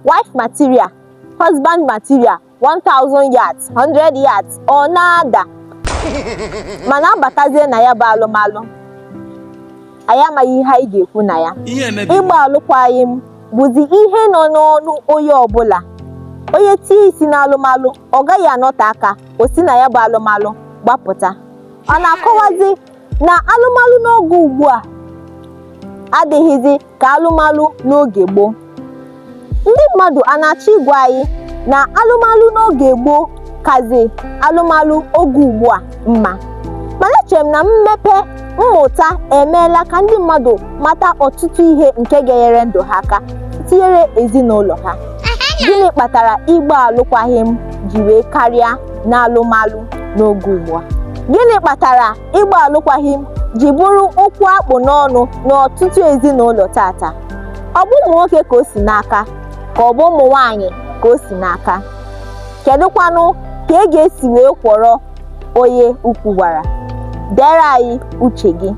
Wife material, husband material, 1000 yards, 100 yards, ọ na-ada. Mana abatazie na ya bụ alụmalụ, anyị amaghị ihe anyị ga-ekwu na ya. Ihe emebi. Ịgba alụkwaghịm bụzi ihe nọ n'ọnụ onye ọbụla. Onye tie isi n'alụmalụ, ọ gaghị anọte aka o si na ya bụ alụmalụ gbapụta. Ọ na-akọwazi na alụmalụ n'oge ugbu a adịghịzi ka alụmalụ n'oge gboo. Ndị mmadụ a na-achọ ịgwa anyị na alụmalụ n'oge gboo kazi alụmalụ oge ugbu a mma, mana echere m na mmepe mmụta emeela ka ndị mmadụ mata ọtụtụ ihe nke ga-enyere ndụ ha aka, tinyere ezinụlọ ha. Gịnị kpatara ịgba alụkwaghịm ji wee karịa n'alụmalụ n'oge ugbu a? Gịnị kpatara ịgba alụkwaghịm ji bụrụ okwu akpụ n'ọnụ n'ọtụtụ ezinụlọ tata? Ọ bụ ụmụ nwoke ka o si n'aka, ka ọ bụ ụmụ nwaanyị ka o si n'aka? Kedụkwanụ ka e ga-esi wee kwọrọ onye ukwu gwara? Dere anyị uche gị.